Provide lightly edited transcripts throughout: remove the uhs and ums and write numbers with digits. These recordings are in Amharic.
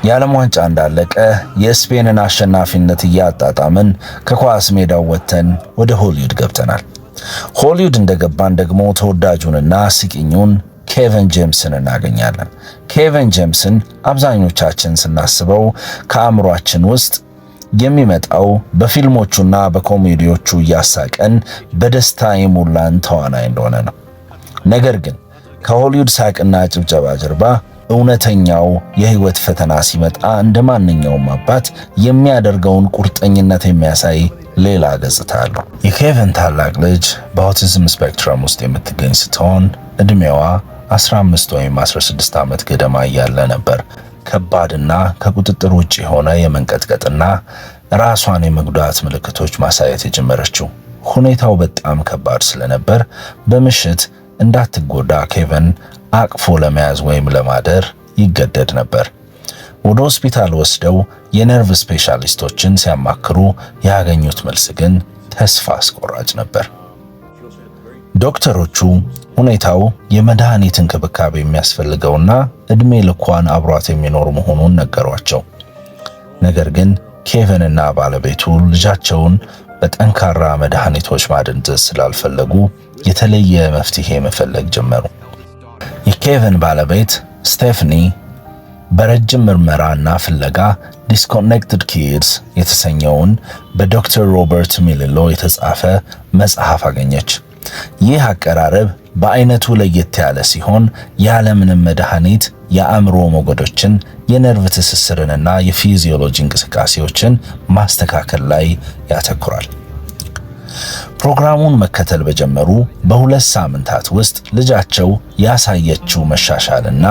የዓለም ዋንጫ እንዳለቀ የስፔንን አሸናፊነት እያጣጣምን ከኳስ ሜዳው ወጥተን ወደ ሆሊውድ ገብተናል። ሆሊውድ እንደገባን ደግሞ ተወዳጁንና አስቂኙን ኬቨን ጄምስን እናገኛለን። ኬቨን ጄምስን አብዛኞቻችን ስናስበው ከአእምሯችን ውስጥ የሚመጣው በፊልሞቹና በኮሜዲዎቹ እያሳቀን በደስታ የሞላን ተዋናይ እንደሆነ ነው። ነገር ግን ከሆሊውድ ሳቅና ጭብጨባ ጀርባ እውነተኛው የህይወት ፈተና ሲመጣ እንደ ማንኛውም አባት የሚያደርገውን ቁርጠኝነት የሚያሳይ ሌላ ገጽታ አለው። የኬቨን ታላቅ ልጅ በ autism spectrum ውስጥ የምትገኝ ስትሆን ዕድሜዋ 15 ወይም 16 ዓመት ገደማ እያለ ነበር ከባድና ከቁጥጥር ውጭ የሆነ የመንቀጥቀጥና ራሷን የመጉዳት ምልክቶች ማሳየት የጀመረችው። ሁኔታው በጣም ከባድ ስለነበር በምሽት እንዳትጎዳ ኬቨን አቅፎ ለመያዝ ወይም ለማደር ይገደድ ነበር። ወደ ሆስፒታል ወስደው የነርቭ ስፔሻሊስቶችን ሲያማክሩ ያገኙት መልስ ግን ተስፋ አስቆራጭ ነበር። ዶክተሮቹ ሁኔታው የመድኃኒት እንክብካቤ የሚያስፈልገውና እድሜ ልኳን አብሯት የሚኖር መሆኑን ነገሯቸው። ነገር ግን ኬቨንና ባለቤቱ ልጃቸውን በጠንካራ መድኃኒቶች ማደንዘዝ ስላልፈለጉ የተለየ መፍትሄ መፈለግ ጀመሩ። የኬቨን ባለቤት ስቴፍኒ በረጅም ምርመራና ፍለጋ Disconnected Kids የተሰኘውን በዶክተር ሮበርት ሚሊሎ የተጻፈ መጽሐፍ አገኘች። ይህ አቀራረብ በአይነቱ ለየት ያለ ሲሆን ያለምንም መድኃኒት የአእምሮ ሞገዶችን፣ የነርቭ ትስስርንና የፊዚዮሎጂ እንቅስቃሴዎችን ማስተካከል ላይ ያተኩራል። ፕሮግራሙን መከተል በጀመሩ በ2 ሳምንታት ውስጥ ልጃቸው ያሳየችው መሻሻልና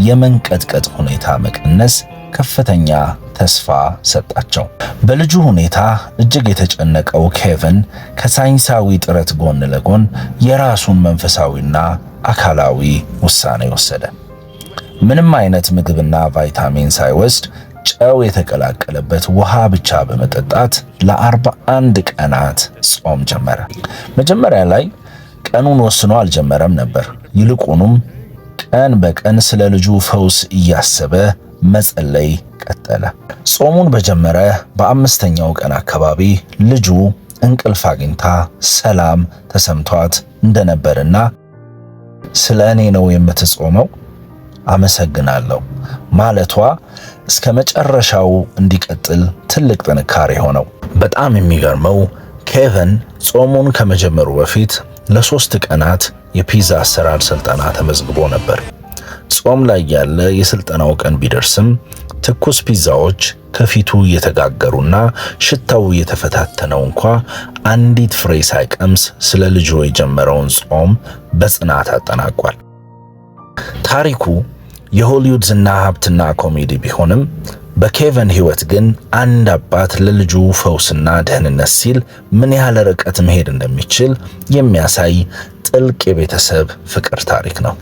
የመንቀጥቀጥ ሁኔታ መቀነስ ከፍተኛ ተስፋ ሰጣቸው። በልጁ ሁኔታ እጅግ የተጨነቀው ኬቨን ከሳይንሳዊ ጥረት ጎን ለጎን የራሱን መንፈሳዊና አካላዊ ውሳኔ ወሰደ። ምንም አይነት ምግብና ቫይታሚን ሳይወስድ ጨው የተቀላቀለበት ውሃ ብቻ በመጠጣት ለ41 ቀናት ጾም ጀመረ። መጀመሪያ ላይ ቀኑን ወስኖ አልጀመረም ነበር። ይልቁንም ቀን በቀን ስለ ልጁ ፈውስ እያሰበ መጸለይ ቀጠለ። ጾሙን በጀመረ በአምስተኛው ቀን አካባቢ ልጁ እንቅልፍ አግኝታ ሰላም ተሰምቷት እንደነበርና "ስለ እኔ ነው የምትጾመው፣ አመሰግናለሁ" ማለቷ እስከ መጨረሻው እንዲቀጥል ትልቅ ጥንካሬ ሆነው። በጣም የሚገርመው ኬቨን ጾሙን ከመጀመሩ በፊት ለ3 ቀናት የፒዛ አሰራር ስልጠና ተመዝግቦ ነበር። ጾም ላይ እያለ የስልጠናው ቀን ቢደርስም ትኩስ ፒዛዎች ከፊቱ እየተጋገሩና ሽታው እየተፈታተነው እንኳ አንዲት ፍሬ ሳይቀምስ ስለ ልጁ የጀመረውን ጾም በጽናት አጠናቋል። ታሪኩ የሆሊውድ ዝና፣ ሀብትና ኮሜዲ ቢሆንም በኬቨን ሕይወት ግን አንድ አባት ለልጁ ፈውስና ደህንነት ሲል ምን ያህል ርቀት መሄድ እንደሚችል የሚያሳይ ጥልቅ የቤተሰብ ፍቅር ታሪክ ነው።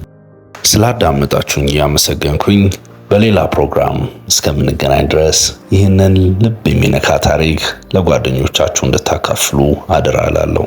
ስላዳመጣችሁኝ እያመሰገንኩኝ በሌላ ፕሮግራም እስከምንገናኝ ድረስ ይህንን ልብ የሚነካ ታሪክ ለጓደኞቻችሁ እንድታካፍሉ አደራ እላለሁ።